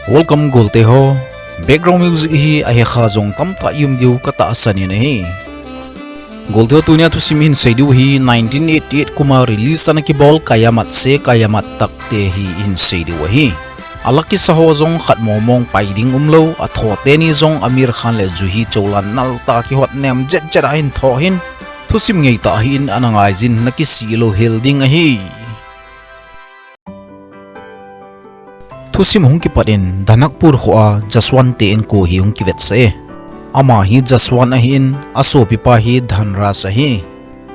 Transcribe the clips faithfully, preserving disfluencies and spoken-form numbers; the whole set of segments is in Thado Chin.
Welcome golte ho. Background music hi ahekha jong tamtah i um diu katahsan in ahi. Golte ho, tunia thusim hin sei diu hi nineteen eighty-eight kum a release ana kibol Kayamat Se Kayamat Tak te hi hin sei diu ahi. Ala kisa ho jong khat mong mong pai ding umlou, atho teni jong Aamir Khan le Juhi Chawla naltah a kihot nem jet jet a hin tho hin, thusim ngeitah hi in ana ngaijin, nakisih lou hel ding ahi. Thusim hung kipat in Danakpur kho a Jaswant te inko hi hung kivetsah e. Ama hi Jaswant ahin, asopipa hi Dhanraj ahi.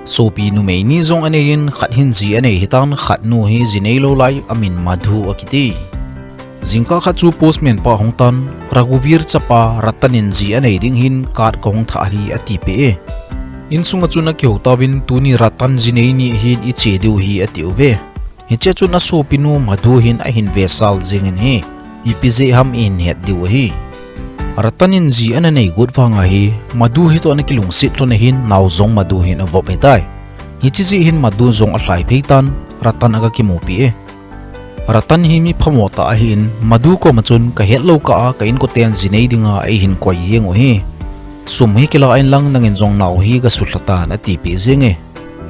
Sopi numei ni jong anei in, khat hin ji anei hitan, khat nu hi ji neilou lai, amin Madhu akiti. Jingkah khat chu postman pa ahung tan, Raghuveer chapa Ratan in ji anei ding hin card kahung thah hi atipeh e. Insunga chun akihou tauvin, tuni Ratan ji nei ni ahin, iche diu hi atiuve. Hichea chun asopinu Madhu hin ahin vesal jengin, hi ipi jeh ham ihin het diu ahi. Ratan in ji ana nei got vanga hi Madhu hitoh ana kilungset lhon ahin, nao jong Madhu hin avop hitai. Hiche jeh hin Madhu jong alhai phei tan, Ratan aga kimupi e. Ratan hi mi phamo tah ahin, Madhu koma chun, kahet lou kah a ka inkoten ji nei dinga eihin koi jeng u hi, sum hi kila inlang nangin jong nao hi gasut lha tan, atipeh jeng e.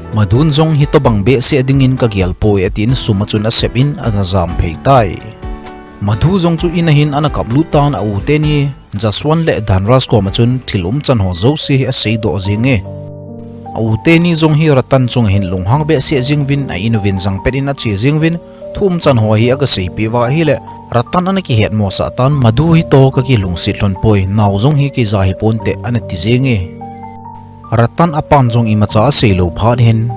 Madhun jong hitobang behseh dingin kagel poi, atin sum a chun asep in ana jam phei tai. Madhu jong chu in a hin ana kaplut tan, a u teni Jaswant le Dhanraj koma chun thil umchan ho jouse hi aseidoh jeng e. A u teni jong hi Ratan chunga hin lunghang behseh jeng uvin, a in uvin jangpet in ache jeng uvin, thu umchan ho hi aga seipeh uva ahile, Ratan ana kihetmosah tan, Madhu hitoh kakilungset lhon poi, nao jong hi keija hiponte, ana ti jeng e. Ratan apan jong imacha aseilou phat hin,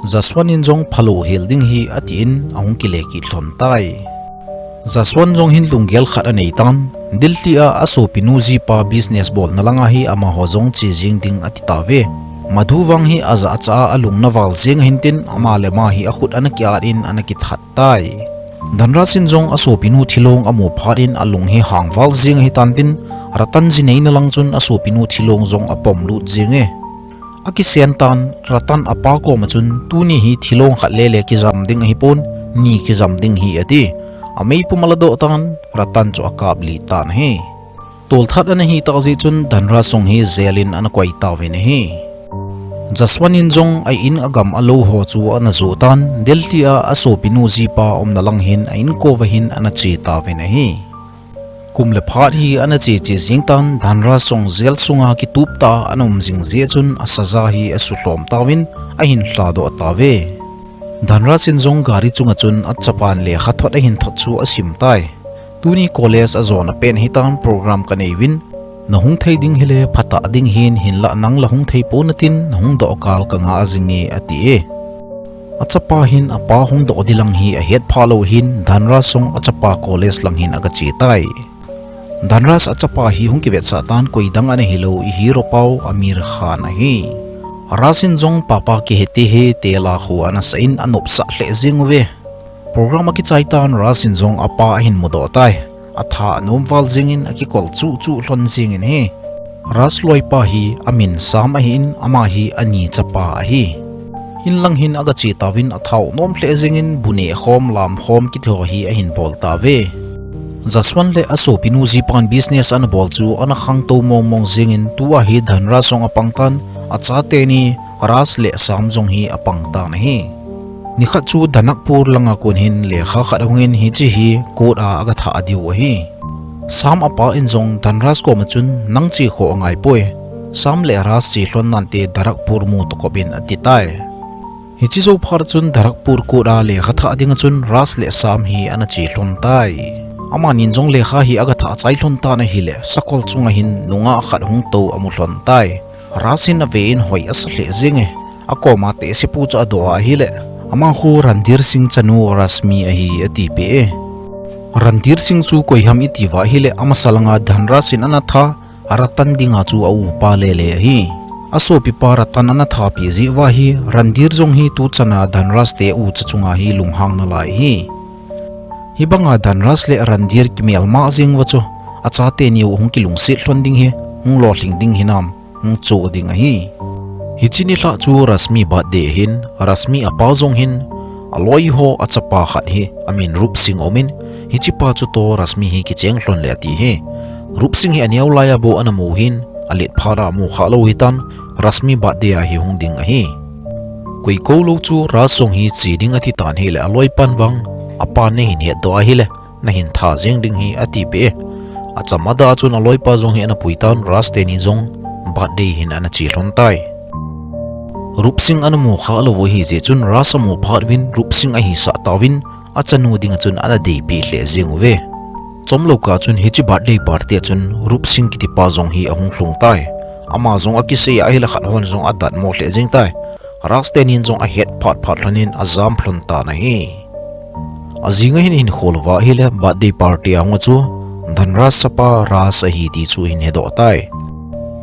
Jaswant in jong phalou hel ding hi atin, ahung kile kit lhon tai. Jaswant jong hin lunggel khat anei tan, Delhi a asopinu jipa business bolna langa hi amaho jong che jeng ding ati tauve. Madhu vang hi ajahcha a alung naval jeng ahin tin, ama le ama hi akhut ana kiat in ana kithat tai. Dhanraj in jong asopinu thilong amu phat in alung hi hangval jeng ahitan tin, Ratan ji neina lang chun asopinu thilong jong apom lut jeng e. Akisen tan, Ratan apa koma chun, tuni hi thilong khat lele kijam ding ahipon, ni kijam ding hi ati. Ameipum aladoh tan, Ratan chu akap lit tan ahi. Tolthat ana hitah jeh chun Dhanraj jong hi jail in ana koi tauvin ahi. Jaswant in jong a in agam alou ho chu ana joh tan, Delhi a asopinu jipa umna lang hin a inko uva hin ana che tauvin ahi. Kum le phat hi ana che che jeng tan, Dhanraj jong jail sunga kitup tah a ana um jing jeh chun a saja hi asuhlhom tauvin ahin lhadoh tauve. Dhanraj in jong gari chunga chun achapan lekhathot ahin thot chu asim tai. Tuni college ajona pen hitan, program kanei uvin, nahung thei ding hile phatah ding hin, hinlah nang la hung thei pon natin, nahung doh kal kangah jinge ati e. Achapa hin apa hung doh ding lang hi ahet phalou hin, Dhanraj jong achapa college lang hin aga che tai. Dhanraj achapa hi hung kivetsah tan, koidang ana hilou, i hero pau Aamir Khan ahi. Raj in jong papa kihete hi tela khu ana sa in anopsah lheh jeng uve. Program akichai tan, Raj in jong apa ahin mudoh tai. Atha anom val jengin akikol chuh chuh lhon jengin ahi. Raj loipa hi amin Sam ahin, ama hi ani chapa ahi. In lang hin aga che tauvin athau nom lheh jengin bu neh khom lam khom kiti ho hi ahin bol tauve. Jaswant le asopinu jipan business ana bol chu ana khangtou mong mong jengin, tua hi Dhanraj jong apang tan, achate ni Raj le Sam jong hi apang tan ahi. Nikhat chu Danakpur langa kon hin lekha khat ahungin, hiche hi court a aga thah diu ahi. Sam apa in jong Dhanraj koma chun, nang che khoh angai poi, Sam le Raj che lhon nante Danakpur mu toh kop in ati tai. Hiche jou phat chun Danakpur court a lekha thah dinga chun Raj le Sam hi ana che lhon tai. Amanin jong lekha hi aga thah chai lhon tan ahile, sakol chunga hin nungah khat hung tou amu lhon tai. Raj in ave in hoi asa lheh jeng e. Akoma tehsepu chu adoh a ahile, ama khu Randhir Singh chanu Rashmi ahi atipeh e. Randhir Singh chu koi ham iti uva ahile, amasa langa Dhanraj in ana tha, Ratan dinga chu a upa lele ahi. Asopipa Ratan ana thapeh jeh uva hi, Randhir jong hi tuchana Dhanraj te ucha chunga hi lunghang nalai ahi. Hibanga Dhanraj le Randhir kimelma jeng uva chu, achate niu hung kilungset lhon ding hi, hung lolhing ding hinam, hung choh ding ahi. Hiche nilhah chu Rashmi birthday ahin, Rashmi apa jong hin, aloi ho achapa khat hi, amin Roop Singh aumin, Hichepa chu toh Rashmi hi kicheng lhon le ati hi. Rupsing hi aneo laiya bou ana mu hin, alet phat a amu kha lou hitan, Rashmi birthday a hi hung ding ahi. Koi kou lou chu Raj jong hi che ding ati tan ahile aloipan vang, apa nahin hetdoh ahile, nahin tha jeng ding ahi ati peh e. Acham ada chun aloipa jong hi ana pui tan, Raj teni jong birthday hin ana che lhon tai. Rupsing ana mu kha lou u ahi jeh chun Raj amu phat uvin Rupsing ahisah tauvin, achanu dinga chun ana deipi lheh jeng uve. Chomlou kah chun hiche birthday party a chun Rupsing kitipa jong hi ahung lhung tai. Ama jong akisei ahile khat hon jong adatmo lheh jeng tai. Raj tenin jong ahet phat phat lhonin ajam lhon tan ahi. Ajing ahin hinkho louva ahile birthday party a hung a chu Dhanraj chapa Raj ahi ti chu ahin hedoh tai.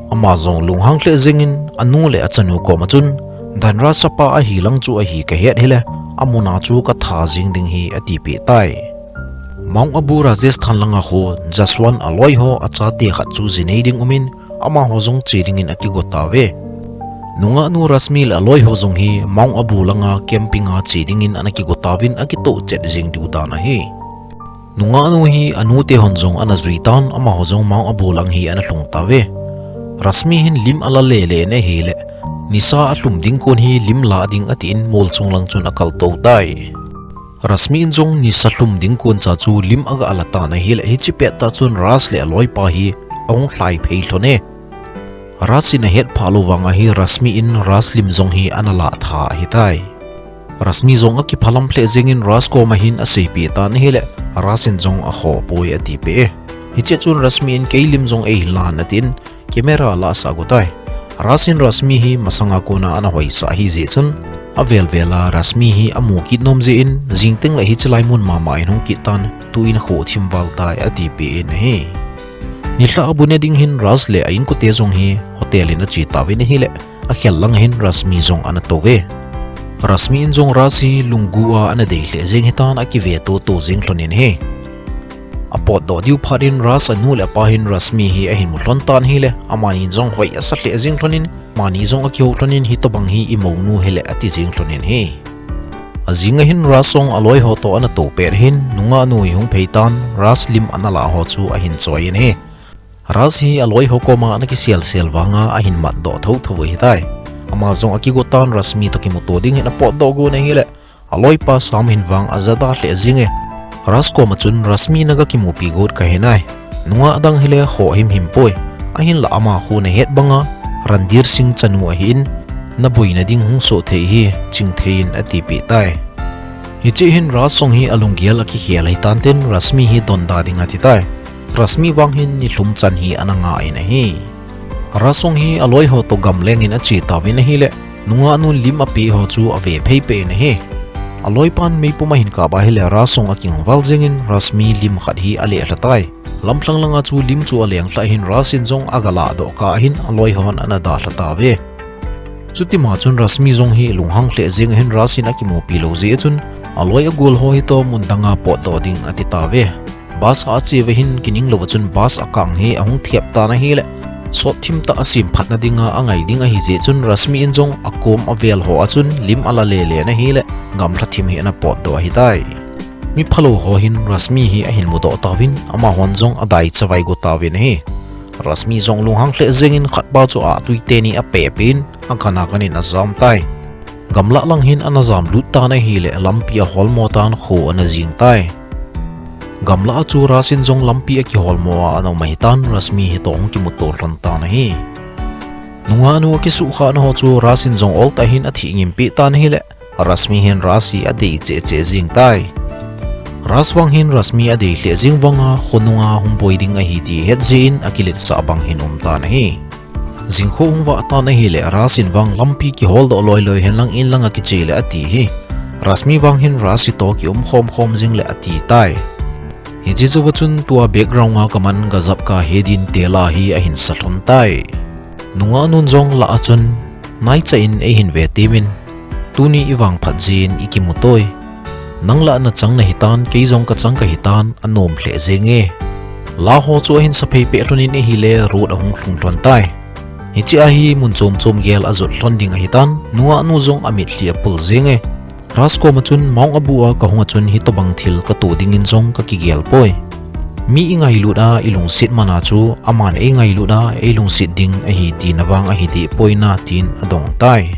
Ama jong lunghang lheh jengin anu le achanu koma chun, Dhanraj chapa ahi lang chu ahi kahet hile, amun a chu katha jeng ding ahi atipeh tai. Mount Abu Rajasthan langa khu Jaswant aloi ho achate khat chu jinei ding umin, amaho jong che dingin akigo tauve. Nungahnu Rashmi le aloi ho jong hi Mount Abu langa camping a che dingin ana kigo tauvin akitoh chet jeng diu dan ahi. Nungahnu hi anute hon jong ana jui tan, amaho jong Mount Abu lang hi ana lhung tauve. Rashmi hin lim ala lele in ahile, nisa alhum ding kon hi lim la ding atin mol chung lang chun akaltou tai. Rashmi in jong nisa lhum ding kon cha chu lim aga la tan ahile, hiche pettah chun Raj le aloipa hi ahung lhai phei lhon e. Raj in ahet phah lou vanga hi Rashmi in Raj lim jong hi ana lah tha ahitai. Rashmi jong akiphalam lheh jengin Raj koma hin aseipeh tan ahile, Raj in jong akhoh poi atipeh e. Hichea chun Rashmi in kei lim jong eihin lan atin, camera alah sah go tai. Raj in Rashmi hi masanga kona ana hoisah ahi jeh chun, avel vel a Rashmi hi amu kit nom jeh in, jing teng le hiche lai mun mama in hung kit tan, tuin akhoh thim val tai atipeh in ahi. Nilhah abuna ding hin Raj le a inkote jong hi hotel in ache tauvin ahile, akhel lang hin Rashmi jong ana touve. Rashmi in jong Raj hi lunggu a ana dei lheh jeng hitan akive toto jeng lhonin ahi. Apotdoh diu phat in Raj anu le apa hin Rashmi hi ahin mu lhon tan ahile, amani jong hoi asa lheh jeng lhonin, amani jong akihou lhonin hitobang hi imounu hile ati jeng lhonin ahi. Ajing ahin Raj jong aloi ho toh ana tou pet ahin, nungahnu hi hung phei tan, Raj lim ana lah ho chu ahin choi in ahi. Raj hi aloi ho koma ana kiselsel vanga ahin matdoh thotho ahitai. Ama jong akigo tan Rashmi toh kimuto ding hin apotdoh gon ahile, aloipa Sam hin vang ajada lheh jenge. Raj koma chun Rashmi naga kimupi got kahe nai. Nungah dang hile khoh himhim poi. Ahinla ama khu nahet banga Randhir Singh chanu ahin, naboina ding hung soh thei ahi, ching thei in atipeh tai. Hiche hin Raj jong hi alunggel akikhel ahitan tin Rashmi hi donda ding ati tai. Rashmi vang hin nilhum chan hi ana nga in ahi. Raj jong hi aloi ho toh gamleng in ache tauvin ahile, nungahnu lim apeh ho chu ave phei peh in ahi. Aloipan meipum ahin kap ahile Raj jong akingval jengin Rashmi lim khat hi aleh lha tai. Lamlhang langa chu lim chu aleng lhah hin Raj in jong aga lahdoh kah ahin aloi hon ana dalha tauve. Chutima chun Rashmi jong hi lunghang lheh jeng ahin Raj in akimupi lou jeh chun aloi agol ho hitoh mun danga potdoh ding ati tauve. Bus a ache uva hin kining louva chun bus akang hi ahung thep tan ahile, sot thim tah a semphatna dinga angai ding ahi jeh chun Rashmi in jong akom avel ho a chun lim ala lele in ahile, gamlha thim hi ana potdoh ahitai. Mi phalou ho hin Rashmi hi ahin mudoh tauvin, amahon jong adai chavai go tauvin ahi. Rashmi jong lunghang lheh jengin khatpa chu atui teni apehpeh in, akan akan in ajam tai. Gamlah lang hin ana jamlut tan ahile, lampi aholmo tan kho ana jing tai. Gamlah a chu Raj in jong lampi akiholmo a ana um ahitan, Rashmi hitoh hung kimuto lhon tan ahi. Nungahnu akisuhkhahna ho chu Raj in jong oltah hin athehngim peh tan ahile, Rashmi hin Raj hi adei cheh cheh jeng tai. Raj vang hin Rashmi adei lheh jeng vanga khonunga hung boi ding ahi ti ahet jeh in akiletsah bang hin um tan ahi. Jingkho hung vah tan ahile Raj in vang lampi kiholdoh loi loi hen lang in langa kiche le ati hi. Rashmi vang hin Raj hitoh kium khom khom jing le ati tai. Hiche jouva chun tua background a kaman gajap kahe din tela hi ahin sa lhon tai. Nungahnun jong lah a chun, naicha in eihin ve temin, tuni ivangphat jeh in ikimu toi. Nang lah nachang nahitan, kei jong kachang kahitan, anom lheh jenge. La ho chu ahin saphei peh lhonin ahile, road ahung lhung lhon tai. Hichea hi mun chom chom gel ajot lhon ding ahitan, nungahnu jong amitlhi apul jenge. Raj koma chun Mount Abu a kahunga chun hitobang thil katoh dingin jong kakigel poi. Mi ingailut a ilungset mana chu aman eingailut a eilungset ding ahi tina vang ahi deh poi na tin adong tai.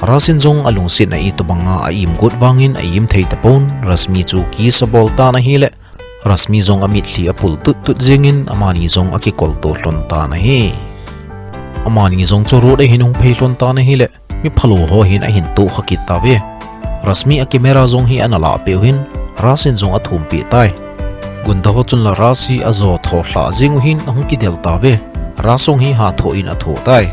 Raj in jong alungsetna itobanga a-im got vangin a-im thei tapon, Rashmi chu kiss abol tan ahileh, Rashmi jong amitlhi apul tuttut jengin amani jong akikolto lhon tan ahi. Amani jong chu road a hin hung phei lhon tan ahileh, mi phalou ho hin ahin tohkha kit tauve. Rashmi a camera jong hi ana lahpeh u hin, Raj in jong athumpeh tai. Gunda ho chun la Raj hi ajo tho lhah jeng u hin ahung kidel tauve. Raj jong hi hatho in atho tai.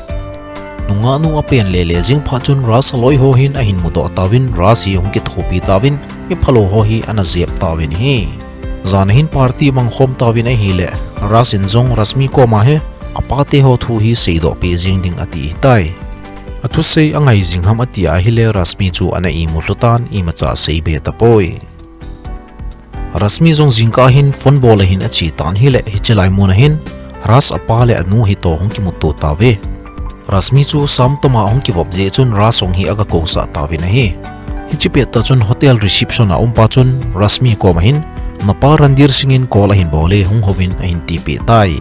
Nungahnu apen lele jeng phat chun Raj aloi ho hin ahin mudoh tauvin, Raj hi ahung kithopi tauvin, mi phalou ho hi ana jep tauvin ahi. Jan a hin party mangkhom tauvin ahileh, Raj in jong Rashmi koma hi apate ho thu hi seidoh peh jeng ding ati ahitai. Athusei angai jing ham ati ahileh, Rashmi chu ana imu lhu tan, imacha aseibe tapoi. Rashmi jong jingkah a hin phone bol a hin ache tan ahileh, hiche lai mun a hin Raj apa le anu hitoh hung kimuto tauve. Rashmi chu Sam toma ahung kivop jeh chun Raj jong hi aga kousah tauvin ahi. Hiche pettah chun hotel reception a umpa chun Rashmi koma hin, napa Randhir Singh in call ahin bol e, hung houvin ahin tipeh tai.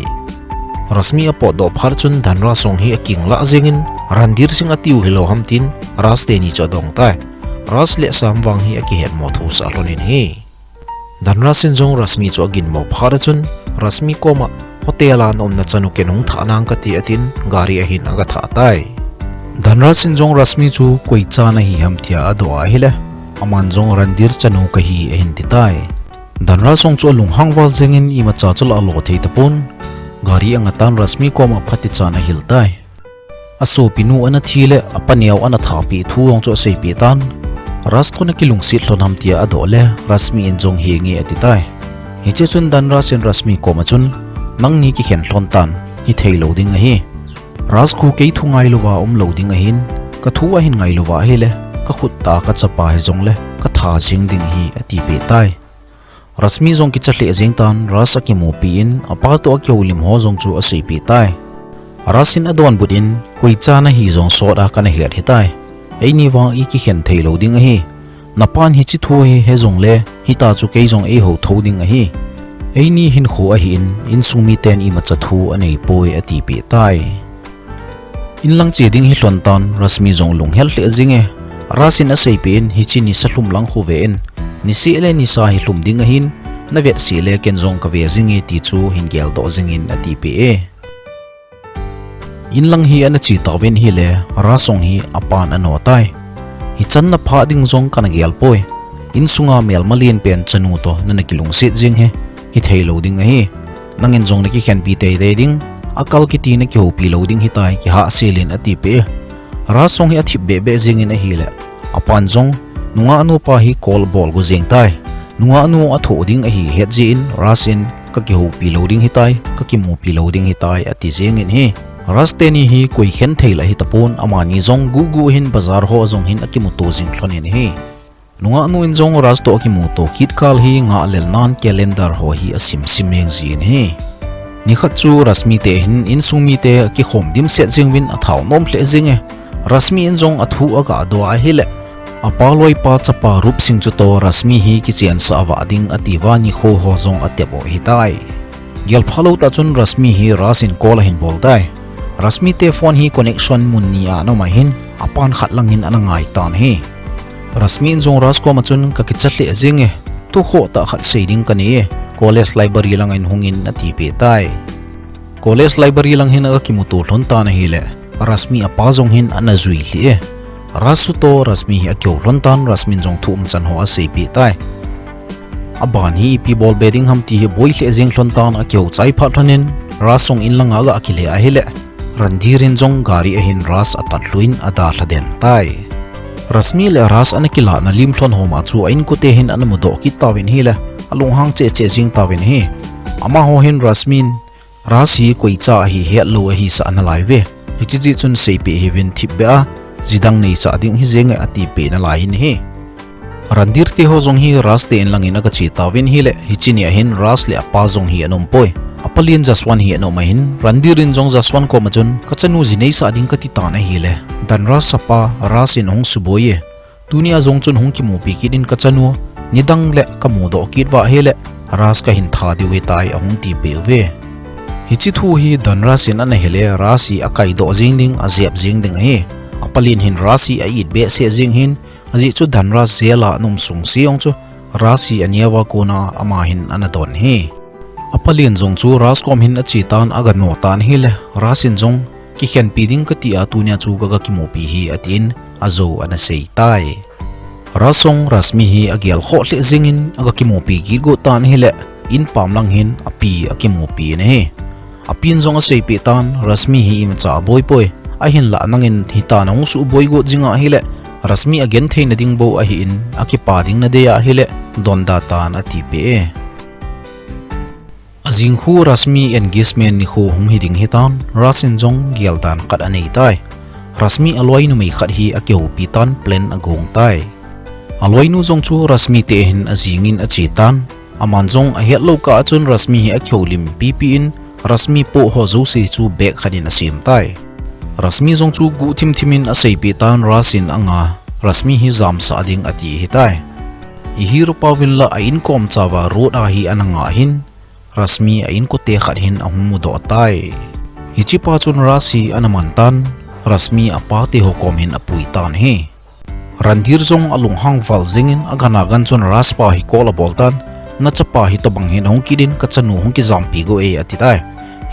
Rashmi apotdoh phat chun Dhanraj jong hi akinglah jengin, Randhir Singh atiu hilou ham tin Raj teni chu adong tai. Raj le Sam vang hi akihetmo thusah lhonin ahi. Dhanraj in jong Rashmi chu aginmo phat a chun, Rashmi koma, hotel a naumna chanu ken hung thah nang kati atin, gari a hin aga thah tai. Dhanraj in jong Rashmi chu koi cha nahi ham tia adoh ahileh, aman jong Randhir chanu kahi ahin ti tai. Dhanraj jong chu alunghang val jengin imacha chu la alo thei tapon, gari angah tan Rashmi koma phatechan ahil tai. Asopinu ana thi le apaneo ana thahpeh thu jong chu aseipeh tan. Raj toh nakilungset lhon ham tia adoh le, Rashmi in jong henge ati tai. Hiche chun Dhanraj in Rashmi koma chun, nangni kikhen lhon tan, hitheilou ding ahi. Raj khu kei thu ngailouva umlou ding ahin, kathu ahin ngailouva ahileh, kakhut tah a kachapa hijongleh katha jeng ding ahi atipeh tai. Rashmi jong kicha lheh jeng tan, Raj akimupi in, apa toh akihoulim ho jong chu aseipeh tai. Raj in adonbut in, koi cha nahi jong sot a kana het ahitai. Eini vang ikikhen theilou ding ahi. Napan hiche thu hi hejongleh, hita chu kei jong eihou thou ding ahi. Eini hinkho ahin, insung miten imacha thu aneipoi atipeh tai. Inlang che ding hilhon tan, Rashmi jong lunghel lheh jenge. Raj in aseipeh in, hiche nisa lhum lang khu ve in, niseh le nisa hilhum ding ahin, navet seh le ken jong kave jenge ti chu hin geldoh jengin atipeh e. Inlang hi ana che tauvin ahileh, Raj jong hi apan ano tai. Hichan naphah ding jong kana gelpoi. Insunga melma lenpen chanu toh nana kilungset jeng hi, hitheilou ding ahi. Nangin jong nakikhenpi teitei ding, akal kiti nakihoupi lou ding ahitai, kihahsel in atipeh e. Raj jong hi athip behbeh jengin ahileh, apan jong nungahnu pa hi call abol go jeng tai. Nungahnu athoh ding ahi het jeh in Raj in, kakihoupi lou ding ahitai, kakimupi lou ding ahitai ati jengin ahi. Raj teni hi koi khen thei la hitapon, amani jong gugu hin bazar ho jong hin akimuto jing lhonin ahi. Nungahnu in jong Raj toh akimuto kit kal hi ngahlel nan calendar ho hi asimsim jeng jin ahi. Nikhat chu Rashmi te hin insung mite akikhom dimset jeng uvin athao nom lheh jenge. Rashmi in jong athu aga doh ahileh, apa loipa chapa Roop Singh chu toh Rashmi hi kichensah vah ding atiuva nikho ho jong atep u ahitai. Gelphalou tah chun Rashmi hi Raj in call ahin bol tai. Rashmi te phone hi connection mun ni a ana um ahin, apan khat lang hin ana ngai tan ahi. Rashmi in jong Raj koma chun, kakicha lheh jenge, thukhoh tah khat sei ding kanei e, college library langa hin hungin atipeh tai. College library lang hin aga kimuto lhon tan ahileh, Rashmi apa jong hin ana jui lheh e. Raj chu toh Rashmi hi akihou lhon tan, Rashmi in jong thu umchan ho aseipeh tai. Aban hi ipi bolbe ding ham ti hi boi lheh jeng lhon tan, akihou chai phat lhonin, Raj jong inlanga aga kile ahileh, Randhir in jong gari a hin Raj atat lhuin adalha den tai. Rashmi le Raj ana kilahna lim lhon ho ma chu a inkote hin ana mudoh kit tauvin ahileh, alunghang cheh cheh jeng tauvin ahi. Amaho hin Rashmi in Raj hi koicha ahi hetlou ahisah nalai uve. Hiche jeh chun seipeh hiuvin thipbeh a, jidang neisah ding hi jenge atipeh nalai in ahi. Randhir te ho jong hi Raj te inlangin aga che tauvin ahileh, hiche nia hin Raj le apa jong hi ana um poi. Apa len Jaswant hi ana um ahin, Randhir in jong Jaswant koma chun, kachanu ji neisah ding kati tan ahileh, Dhanraj apa Raj in ahung suboi e. Tunia jong chun hung kimupi kit in kachanu, nidang le kamudoh kit uva ahile, Raj kahin tha diu ahitai ahung tipeh uve. Hiche thu hi Dhanraj in ana he le Raj hi akaidoh jing ding, ajep jing ding ahi. Apalen hin Raj hi a-it behseh jing hin, ajeh chu Dhanraj jail a ana um sungse jong chu Raj hi aneo a kona ama hin ana don ahi. Apalen jong chu Raj kom hin ache tan, aga no tan ahile, Raj in jong kikhenpi ding kati a tunia chu kaga kimupi ahi atin ajou ana sei tai. Raj jong Rashmi hi agel khoh lheh jeng in aga kimupi kit got tan ahile, in pam lang hin api akimupi in ahi. Apin jong aseipeh tan, Rashmi hi imacha aboi poi, ahinlah nangin hitia nahung suboi got jing ahile, Rashmi agenthei na ding bou ahin, akipa ding nadei ahile, donda tan atipeh e. Ajing khu Rashmi engagement nikho hung hi ding ahitan, Raj in jong geldan khat anei tai. Rashmi aloi numei khat hi akihoupi tan, plan agong tai. Aloinu jong chu Rashmi te hin ajing in ache tan. Aman jong ahetlou kah a chun Rashmi hi akihoulimpi pi in, Rashmi poh ho jouse chu bag khat in asem tai. Rashmi jong chu guhthim thim in aseipeh tan, Raj in anga Rashmi hi jamsah ding ati ahitai. I hero pa uvin la, a inkom chauva road a hi ana nga hin, Rashmi a inkote khat hin ahung mudoh tai. Hichepa chun Raj hi ana man tan, Rashmi apa te ho kom hin apui tan ahi. Randhir jong alunghang val jeng in, agan agan chun Raj pa hi call abol tan, nachapa hitobang hin ahung kit in, kachanu hung kijampi go e ati tai.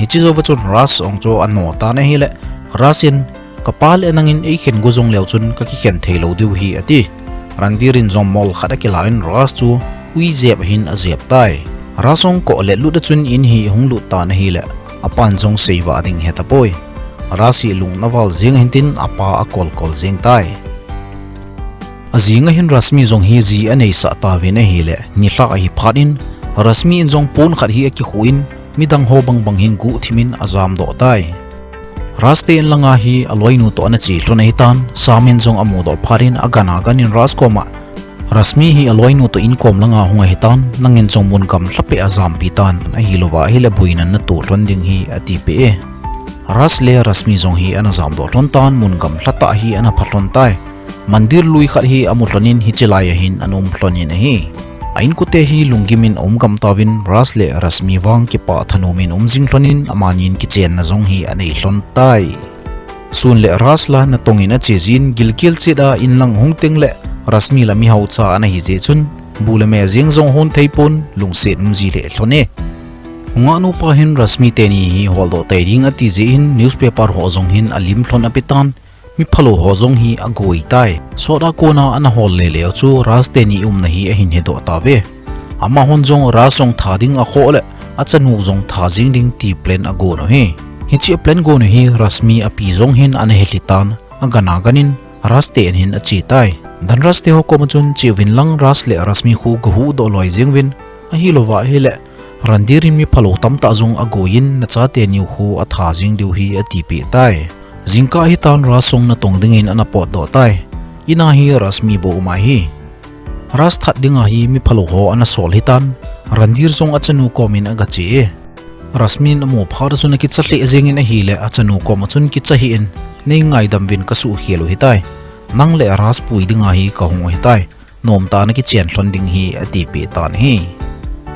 Hiche jouva chun Raj jong chu ano tan ahile, Raj in, kapa le nangin eikhen go jong leu chun kakikhen thei lou diu ahi ati. Randhir in jong mol khat akilah in Raj chu ui jep hin ajep tai. Raj jong koh le lut a chun in hi ahung lut tan ahile, apan jong seivah ding ahe tapoi. Raj hi lungna val jeng ahin tin apa akol kol jeng tai. Ajing a hin Rashmi jong hi ji aneisah tauvin ahile, nilhah ahi phat in, Rashmi in jong pon khat hi akikhu in, midang ho bangbang hin guhthim in ajamdoh tai. Raj te in langa hi aloinu toh ana che lhon ahitan, Sam in jong amudoh phat in agan agan in Raj koma, Rashmi hi aloinu toh inkom langa hung ahitan, nangin jong mun gamlha peh a jampi tan, ahilouva ahile boina nato lhon ding ahi atipeh e. Raj le Rashmi jong hi ana jamdoh lhon tan, mun gamlha tah hi ana pha lhon tai. Mandir lui khat hi amu lhon in hiche lai a hin ana um lhon in ahi. A inkote hi lunggim in aum gam tauvin, Raj le Rashmi vang kipah thanom in aum jing lhon in, amanin kichenna jong hi anei lhon tai. Sun le Raj la natong in ache jin, gilkel chet a in lang hung teng le Rashmi la mihaucha ana hi jeh chun, bu le me jeng jong hon thei pon, lungset um ji lheh lhon e. Hungah nupa hin Rashmi teni hi holdoh tei ding ati jeh in newspaper ho jong hin alim lhon ape tan, mi phalou ho jong hi agoi tai. Sot a kona ana hol lele u chu Raj teni umna hi ahin hedoh tauve. Amahon jong Raj jong tha ding akhoh le achanu jong tha jing ding ti plan agon u ahi. Hiche plan gon u hi Rashmi api jong hin ana he lhi tan, agan agan in Raj te in hin ache tai. Dhanraj te ho koma chun, che uvin lang, Raj le Rashmi khu gahuhdoh loi jeng uvin, ahilouva ahile, Randhir in mi phalou tamtah jong agoi in, nachate niu khu atha jeng diu ahi atipeh tai. Jingkah ahitan Raj jong natong dingin ana potdoh tai. In a hi Rashmi bou um ahi. Raj that dinga hi mi phalou ho ana sol ahitan, Randhir jong achanu kom in agache e. Rashmi in amu phat a chun akicha lheh jeng in ahile, achanu koma chun, kicha hih in, nei ngaidam uvin kasuhkhel u ahitai. Nang le Raj pui dinga hi kahung u ahitai. Nomtah a nakichen lhon ding ahi atipeh tan ahi.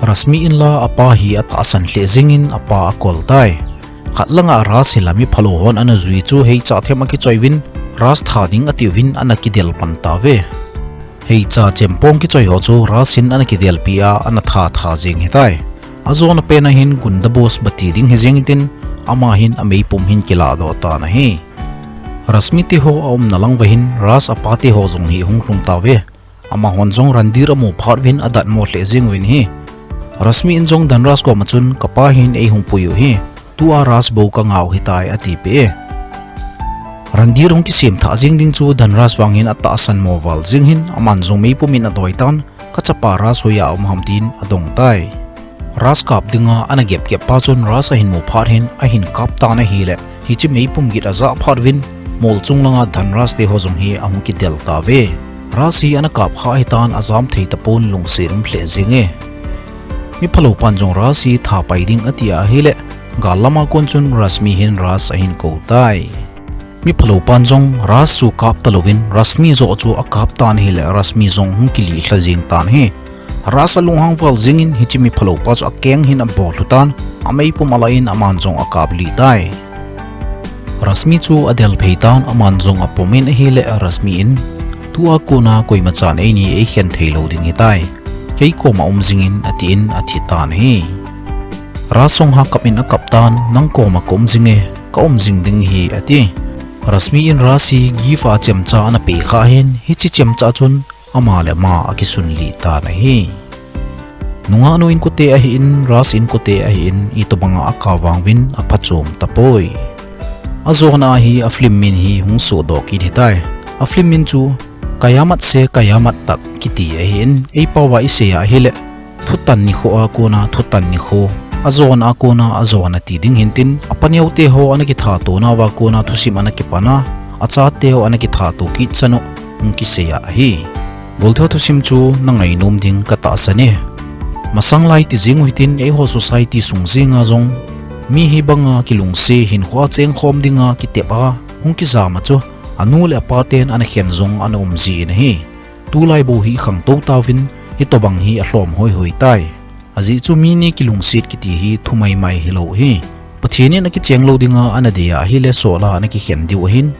Rashmi in la apa hi atahsan lheh jeng in apa akol tai. Khat langa Raj hi la mi phalou hon ana jui chu heicha them akichoi uvin, Raj tha ding ati uvin ana kidel pan tauve. Heicha chempong kichoi ho chu Raj in ana kidelpi a ana tha tha jeng ahitai. Ajona pen a hin gunda boss bati ding ahi jeng in tin, ama hin ameipum hin kilahdoh tan ahi. Rashmi te ho aumna lang uva hin Raj apa te ho jong hi hung lhung tauve. Amahon jong Randhir amu phat uvin adatmo lheh jeng uvin ahi. Rashmi in jong Dhanraj koma chun, kapa hin eihung pui u ahi. Tua Raj bou kangah u ahitai atipeh e. Randhir hung kisem thah jeng ding chu Dhanraj vang hin atahsan mo val jeng hin, aman jong meipum in adoi tan, kachapa Raj hoiya um ham tin adong tai. Raj kap dinga ana gep gep pa chun Raj ahin mu phat hin ahin kap tan ahile, hiche meipum git ajah phat uvin, mol chung langa Dhanraj te ho jong hi ahung kidel tauve. Raj hi ana kap kha ahitan, ajam thei tapon, lungset um lheh jeng e. Mi phalou pan jong Raj hi tha pai ding ati ahile, gal lama kon chun Rashmi hin Raj ahin kou tai. Mi phalou pan jong Raj chu kap talouvin Rashmi joh chu akap tan ahileh Rashmi jong hung kilih lha jing tan ahi. Raj alunghang val jingin hiche mi phalou pa chu akeng hin abol lhu tan, ameipum alah in aman jong akap lih tai. Rashmi chu adel phei tan, aman jong apom in ahileh Rashmi in, tua kona koima chan eini eikhen thei lou ding ahitai. Kei koma um jingin atin athi tan ahi. Raj jong ha kap in akap tan, nang koma ka um jing e, ka um jing ding ahi ati. Rashmi in Raj hi gift a chemcha ana pe kha hin, hiche chemcha chun ama le ama akisun lih tan ahi. Nungahnu inkote ahin, Raj inkote ahin, itobanga akap vang uvin aphachom tapoi. Ajona hi a film min hi hung sodoh kit ahitai. A film min chu Kayamat Se Kayamat Tak kiti ahin, eipao va isei a ahileh thutan nikho a kona thutan nikho, ajona a kona ajona ti ding hintin, apaneo teho ana kithato nauva kona thusim ana kipan a, achateu ana kithato kit chan u hung kisei a ahi. Golteu thusim chu na ngainom ding katahsan e. Masang lai ti jeng u hitin eiho society sung jenga jong mi hibanga kilungset hinkhoa chengkhom dinga kitep a hung kijam a chu anu le apa ten ana khen jong ana um jin ahi. Tulai bou hi khangtou tauvin hitobang hi alhom hoihoi tai. Ajeh chu mi ni kilungset kiti hi thumaimai hilou ahi. Pathen in akicheng lou dinga ana dei a ahileh sola ana kikhen diu ahin.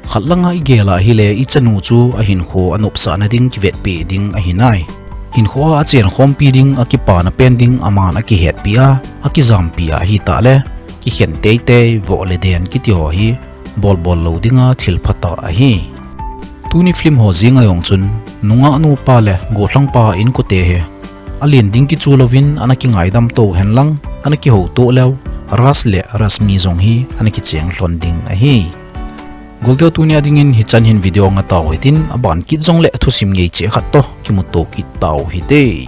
Khat langa igel a ahileh ichanu chu ahinkho anopsahna ding kivetpeh ding ahinai. Hinkhoa achenkhompi ding, akipana pen ding aman akihetpi a, akijampi a ahitah leh kikhen teitei, voh le den kiti ho hi bolbol lou dinga thil phatah ahi. Tuni film ho jenga jong chun nungahnu pa le gollhang pa inkote hi alen ding kichu louvin ana kingaidam to henlang, ana kihouto leu Raj le Rashmi jong hi ana kicheng lhon ding ahi. Golteu tunia dingin hichan hin video ngatau hitin, aban kit jongleh thusim ngei cheh khat toh kimuto kit tau hite.